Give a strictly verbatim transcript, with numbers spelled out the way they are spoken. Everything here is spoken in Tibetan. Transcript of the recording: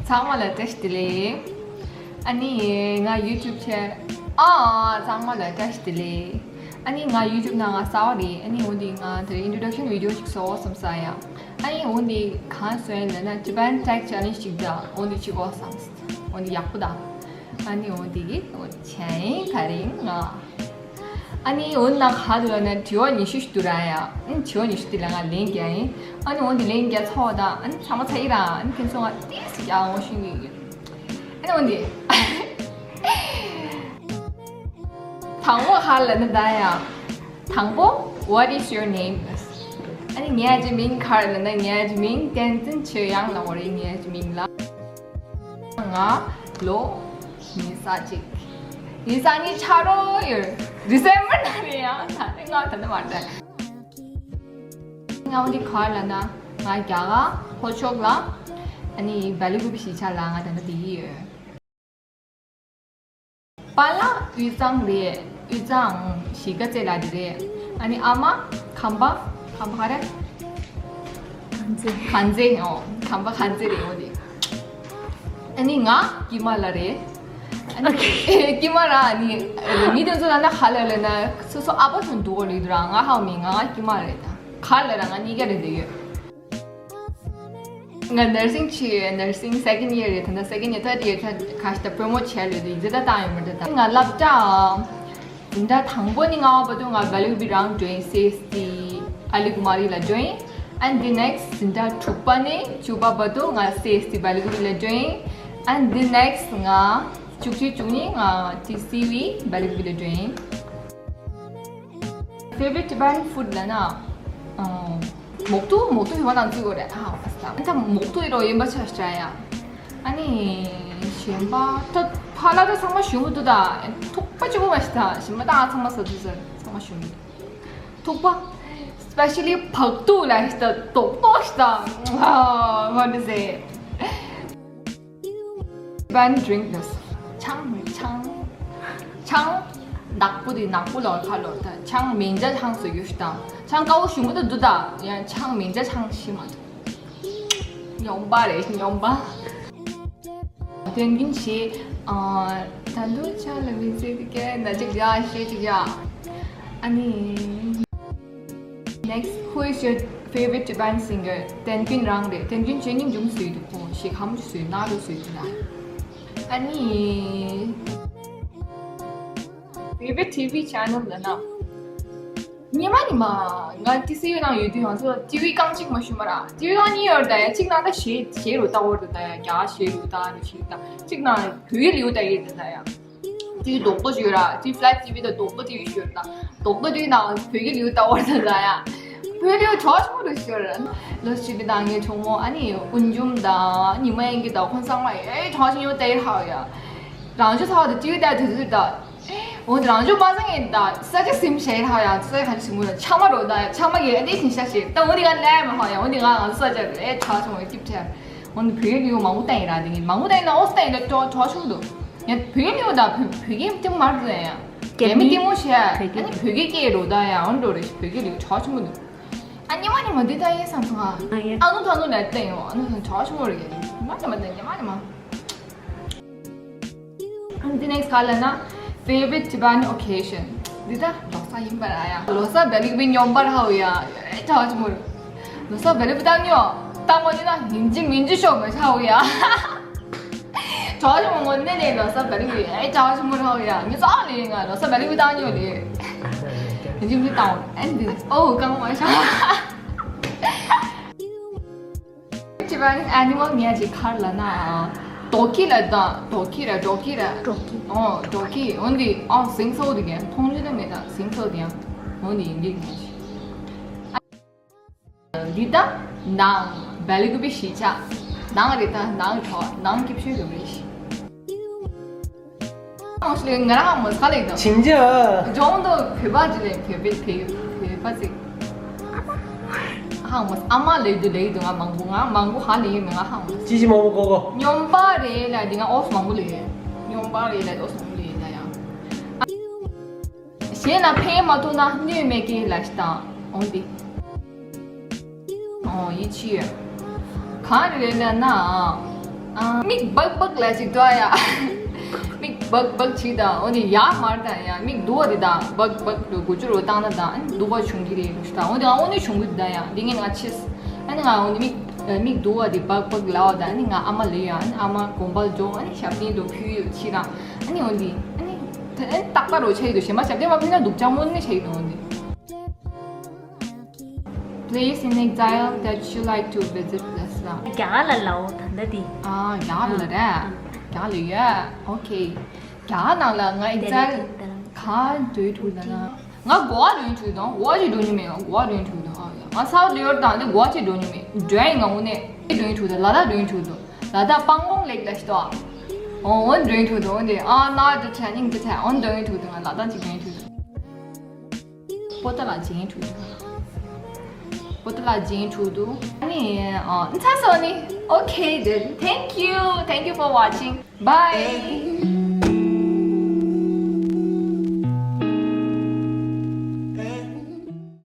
ཚང་མ་ལ་བཀྲ་ཤིས་བདེ་ལེགས། ཨ་ནི་ང་YouTube channel ཨ་ཚང་མ་ལ་བཀྲ་ཤིས་བདེ་ལེགས། ཨ་ནི་ང་YouTube ནང་ང་གསར་པ་རེད། ཨ་ནི་འོ་འདི་ང་དེ་introduction video ཞིག་བཟོ་བསམ་ས་ཡ། ཨ་ནི་འོ་འདི་གང་བཟོས་ལབ་ན་Japan tag challenge ཞིག་དང་འོ་འདི་བྱེད་དགོས་བསམ། འོ་འདི་ཡག་པོ་དང་། ཨ་ནི་འོ་འདི་གི་འོ་བྱས་ག་རེ་ང་། ཨ་ནི་འོ་ན་ག་འདུག་ལབ་ན་དྲི་བ་ཉི་ཤུ་ཞིག་འདུག་ར་ཡ། ཨ་ནི་དྲི་བ་ཉི་ཤུ་དེ་ལ་ང་ལན་རྒྱག་ཡིན། ཨ་ནི་འོ་འདི་ལན་རྒྱག་ཚར་བ་དང་ཨ་ནི་ཚང་མ་ཚར་ཡིན་ར། ཨ་ནི་ཁྱེད་ཚོ་ང་ཏོག་ཙམ་རྒྱག་འོང་ཤེས་ཀྱི་ཡོད། ཨ་ནི་འོ་འདི། དང་པོ་ག་ལབ་ན་ད་ཡ། དང་པོ། What is your name? ཨ་ནི་ངའི་མིང་ག་ལབ་ན་ངའི་མིང་བསྟན་འཛིན་ཆོས་དབྱངས་ལབ་དགོས་རེད། ངའི་མིང་ལ། ང་ལོ་ཉི་ཤུ་རྩ་གཅིག་ཉི་ཤུ་རྩ་གཉིས་ཆགས་རོགས་ཡོད། December ནང་རེད་ཡ། ད་ནི་ང་ད་ནི་མ་རེད། ང་འོ་འདི་ག་ལབ་ན་ང་རྒྱ་གར་ལྷོ་ཕྱོགས་ལ། ཨ་ནི་སྦེལ་ཀོབ་གཞིས་ཆགས་ལ་ང་ད་ནི་བསྡད་ཀྱི་ཡོད། པཱ་ལགས་དབུས་གཙང་རེད། དབུས་གཙང་གཞིས་ཀ་རྩེ་ལ་དེ་རེད། ཨ་ནི་ཨ་མ་ཁམས་པ། ཁམས་པ་ག་རེ། དཀར་མཛེས། དཀར་མཛེས། ཨོ་ཁམས་པ་དཀར་མཛེས་རེད་འོ་དེ། ཨ་ནི་ང་ཀྱེ་མ་ལ་རེད། ཨ་ནི་ཀྱེ་མ་ར་ཨ་ནི་མི་དེ་ཚོ་ལ་ན་ག་ལབ་ལབ་ན་སོ་སོ་ཨ་ཕ་ཚོ་འདུག་གོ་ལི་དུ་ར། ང་ཧའོ་མིང་། ང་ཀྱེ་མ་རེད། ད་ག་ལབ་ར་ང་གཉིས་ཀ་རེད་དེ་ཡོད། ང་nursing བྱེད་ཡོད། Nursing second year རེད། ད་ལྟ་second year third year ད་ག་ཞིག་ད་promote བྱས་ལོས་དུ་ཡིན་ད་བཏང་ཡོད་མ་རེད། ད་ང་སློབ་གྲྭ་འཛིན་གྲྭ་དང་པོ་ནི་ང་བ་དུ་ང་སྦེལ་ཀོབ་རང་join C S T ཨ་ལི་ཀུ་མ་རི་ལ་join། And the next འཛིན་གྲྭ་དྲུག་པ་ནི་བཅུ་པ་བ་དུ་ང་C S T སྦེལ་ཀོབ་ལ་join། And the next ང་བཅུ་གཅིག་བཅུ་གཉིས་ང་T C V སྦེལ་ཀོབ་ལ་join། Favorite Tibetan food ལབ་ན། ཨ། མོག་ཏུ་མོག་ཏུ་ཡོད་ན་ཚིག་གོ་རེད། ཨ་ད་མོག་ཏུ་ཡོད་ཡིན་པ་ཆ་ཤ་ཡ། ཨ་ནི་གཞན་པ་ད་ཕ་ལ་ད་ཚང་མ་ཞུ་མི་འདུག་ད་ཐུག་པ་གཅིག་པོ་མ་ཤི་ད་གཞན་པ་ད་ཚང་མ་ཟ་དུས་ཟ་ཚང་མ་ཞུ་མི་འདུག་ཐུག་པ། Especially བག་ཏུ་ལ་ཤི་ད་ཏོག་ཏོག་ཤི་ད། ཨ། What is it? Tibetan drink this. ཆང་། ཆང་། ཆང་ནག་པོ་དེ་ནག་པོ་ལོར་ཁ་ལོར་ད་ཆང་མེ་འཇའ་ཆང་ཟེར་རྒྱུ་ཞིག་དང་། ཆང་དཀར་པོ་ཞིམ་པོ་དེ་འདུག་ད་ཡང་ཆང་མེ་འཇའ་ཆང་ཤི་མ་འདུག་སྨྱོན་པ་རེད། སྨྱོན་པ། དོན་རྒྱུན་ཞེས། ཨ། ད་དུང་ཆང་ལ་མི་ཚེ་དེ་སྐད་ན་ཅིག་ཡ་ཤེས་ཅིག་ཡ། ཨ་ནི། Next, who is your favorite Tibetan singer? དོན་རྒྱུན་རང་རེད། དོན་རྒྱུན་བྱས་ནི་འཇུམ་སུས་འདུག་ཁོང་ཞིག་ཧམ་ཅུ་སུས་ན་རུ་སུས་འདུག་ལ། ཨ་ནི། Favorite T V channel ལབ་ན། ཉི་མ་ཉི་མ་ང་T C U ནང་ཡོད་དུས་ང་ཚོ་T V རྐང་གཅིག་མ་ཞུ་མ་ར། T V རྐང་གཉིས་ཡོད་ད་ཡ། གཅིག་ནང་ད་གཞས་གཞས་རུ་ལྟ་བར་དུ་ད་ཡ། རྒྱ་གཞས་རུ་ལྟ་རུ་ཞིག་ད། གཅིག་ནང་བོད་ཡིག་ལེའུ་ལྟ་ཡི་ད་ད་ཡ། དེ་རྡོག་རྡོག་ཞིག་ཡོད་ར། དེ་Flat T V དང་རྡོག་རྡོག་T V ཞིག་ཡོད་ར། རྡོག་རྡོག་དེའི་ནང་བོད་ཀྱི་ལེའུ་ལྟ་བར་ད་ལ་ཡ། བོད་ལེའུ་གྲོགས་ཆུང་རུ་ཞིག་ཡོད་ར། ལོ་གཅིག་གི་དང་ངའི་གྲོགས་མོ་ཨ་ནི་ཨུན་ཇུམ་དང་ཉི་མ་ཡིན་གྱི་དང་ཁོང་ཚང་མ་ཨེ་གྲོགས་ཆུང་ཡོད་ལྟ་ཡི་ཧ་ཡ། རང་ཆུ་ཚ་བ་དང་ཏི་ཝི་ལྟ་དུས་དུས་ད། འོན་ཏེ་རང་ཆུ་པ་སངས་ཡིན་ད་ས་ཆ་སིམ་ཞེས་ཧ་ཡ། ས་ཆ་ག་ཆུ་མུ་ལ་ཆ་མ་རོ་ད་ཡ། ཆ་མ་གི་ཨ་ནི་ཞིང་ཤ་ཞེས་ད། འོན་ཏེ་ང་ལས་མ་ཧ་ཡ། འོན་ཏེ་ང་ང་ས་ཆ་ཨེ་གྲོགས་ཆུང་ཡོད་ཀྱིབ་ཆ། འོན་ཏེ་བོད་ཀྱི་ལེའུ་མང་པོ་ལྟ་ཡིན་ར། དེ་ངས་མང་པོ་ལྟ་ཡིན་ན་ཨོ་ལྟ་ཡིན་ན་གྲོགས་གྲོགས་ཆུང་འདུག་ཡང་བོད་ཀྱི་ལེའུ་དང་བོད་བོད་ཀྱི་ལྟད་མོ་མར་འགྲོ་ཡ་ཡང་། རྒྱ་མི་ལྟད་མོ་བྱས་ཨ་ནི་བོད་ཀྱི་སྐད་རོ་ད་ཡ་འོན་འགྲོ་རེ་བོད་ཀྱི་ལེའུ་གྲོགས་ཆུང་མི་འདུག་ཨ་ཉི་མ་ཉི་མ་འདི་ལྟ་ཡིན་བསམ་སོང་ཨ། ཨ་ཡ། ཨ་ནུ་ཐ་ནུ་ལ་ལྟ་ཡོང་། ཨ་ནུ་ཐ་ནུ་གྲོགས་ཆུང་མོ་རེ་ཡ། ཉི་མ་ཉི་མ་ལྟ་ཉི་མ་ཉི་མ། ཨ་ནི་next ག་ལ་ན། Favorite Tibetan occasion. འདི་ད་ལོ་གསར་ཡིན་པ་ར་ཡ། ལོ་གསར་བེ་ལིག་བི་ཉོམ་པར་ཧ་ཡ། གྲོགས་ཆུང་མོ་རེ། ལོ་གསར་བེ་ལིག་བི་ད་ཉོ། ད་མོ་ནི་ན་ཡིན་གཅིག་མིན་གཅིག་ཤོག་མ་ཆ་ཧ་ཡ། གྲོགས་ཆུང་མོ་ངོ་ནས་ནས་ལོ་གསར་བེ་ལིག་བི་ཨེ་གྲོགས་ཆུང་མོ་ར་ཡ། མི་ཚང་ལས་ང་ལོ་གསར་བེ་ལིག་བི་བཏང་ཉོ་ལས། ཡིན་གཅིག་མི་བཏང་ཨེ་འདི་ཨོ་གང་མ་ཤ། Tibetan animal ངས་ཅིག་ག་རེ་ལབ་ན། རྡོ་ཁྱི་ལ་དང་རྡོ་ཁྱི་ར་རྡོ་ཁྱི་ར། རྡོ་ཁྱི། ཨོ་རྡོ་ཁྱི་འོན་ཏེ་ཨོ་ཟིང་ཚོ་དེ་གས་མཐོང་རྒྱུ་ད་མེད་ད་ཟིང་ཚོ་དེ་ཡང་འོན་ཏེ་ཡིན་གཅིག་མིན་གཅིག་འདི་ད་ནང་བེ་ལི་གུ་པི་གཞིས་ཆགས་ནང་རེད། ད་ནང་གྲོ་ནང་སྐྱིབས་ཤོད་ཡོད་རེད། ཨོ་ཤི་ལེ་ང་རང་མོ་ས་ལེགས་དང་། ཆིང་ཅི་ཨ། ཇོང་དུ་བོད་པ་ཅི་ལེ་བོད་པའི་བོད་བོད་པ་ཅིག་ཧང་མོ་ཨ་མ་ལེགས་དུ་ལེགས་དུ་ང་མང་པོ་ང་མང་པོ་ཧ་ལེ་ཡིན་མི་ང་ཧང་མོ། ཅི་ཅི་མང་པོ་གོ་གོ། སྨྱོན་པ་རེད་ལ་འདི་ང་ཨོ་སི་མང་པོ་ལེ། སྨྱོན་པ་རེད་ལ་ཨོ་སི་མང་པོ་ལེ་ད་ཡང་། གཞན་ལ་ཕན་མ་ཐོགས་ན་གནོད་མེད་ཀྱི་ལ་ཤི་དང་འོང་འདི། ཨོ་ཡིད་ཆེས་ཡོད། གང་རེད་ལབ་ན། ཨ། མིག་སྦག་སྦག་ལ་ཅིག་འདུག་ཡ། མིག་སྦག་སྦག་ཅིག་དང་འོ་དེ་ཡར་མར་དང་ཡ་མིག་སྡུག་པ་དེ་དང་སྦག་སྦག་དུ་གུ་ཅུ་རུ་བཏང་ན་དང་ཨ་ནི་སྡུག་པ་བྱུང་གི་རེད་ལུགས་དང་འོ་དེ་ཨ་འོ་ནི་བྱུང་གི་དང་ཡ་འདི་ངས་ང་ཆེས། ཨ་ནི་ང་འོ་ནི་མིག་མིག་སྡུག་པ་དེ་སྦག་སྦག་ལ་བ་དང་ཨ་ནི་ང་ཨ་མ་ལ་ཡ་ཨ་ནི་ཨ་མ་དགོན་པ་ལ་འགྲོ་ཨ་ནི་ཞབས་བརྟན་དུ་ཕུལ་ཡོད་ཕྱིར་དང་ཨ་ནི་འོ་འདི་ཨ་ནི་ཏག་ཏག་རུ་ཆགས་ཡོད་དུ་གཞན་པ་ཞབས་བརྟན་མ་ཕུལ་ན་སྡུག་ཅག་མོ་ནི་ཆགས་ཡོད་དུ་འོ་འདི། Place in exile that you like to visit ལབ་སོང་། རྒྱ་གར་ལ་ལའོ་ད་ལྟ་དེ། ཨ་རྒྱ་གར་ལ་རེད། རྒྱ་གར་ལ་ཡོད། ཨོ་ཁེ། རྒྱ་གར་ནང་ལ་ང་exile ག་འགྲོ་ཡི་འདུག་ལབ་ན། ང་གོ་བ་འགྲོ་ཡི་འདུག་དང་གོ་བ་ཅིག་འགྲོ་མྱོང་མེད། ང་གོ་བ་འགྲོ་ཡི་འདུག་དང་ཨ་ཡ་ང་སའུ་ཐི་ལི་ཡོད་དང་དེ་གོ་བ་ཅིག་འགྲོ་མྱོང་མེད། འགྲོ་ཡི་ང་འོ་ནས་འགྲོ་ཡི་འདུག་དང་ལ་དྭགས་འགྲོ་ཡི་འདུག་དང་ལ་དྭགས་པང་ལུང་ལེགས་ལ་ཤི་ཏོ། འོ་འོ་འགྲོ་ཡི་འདུག་དང་འོ་ནས་ཨ་ན་འགྲོ་ཆ་ནིང་འགྲོ་ཆ་འོ་འགྲོ་ཡི་འདུག་དང་ང་ལ་དྭགས་ཅིག་འགྲོ་ཡི་འདུག་དང་། པོ་ཏ་ལ་ཇེན་ཁྲུ་དུ། པོ་ཏ་ལ་ཇེན་ཁྲུ་དུ། ཨ་ནི་ཨ་ཚ་སོ་ནི། Okay then. Thank you. Thank you for watching. Bye.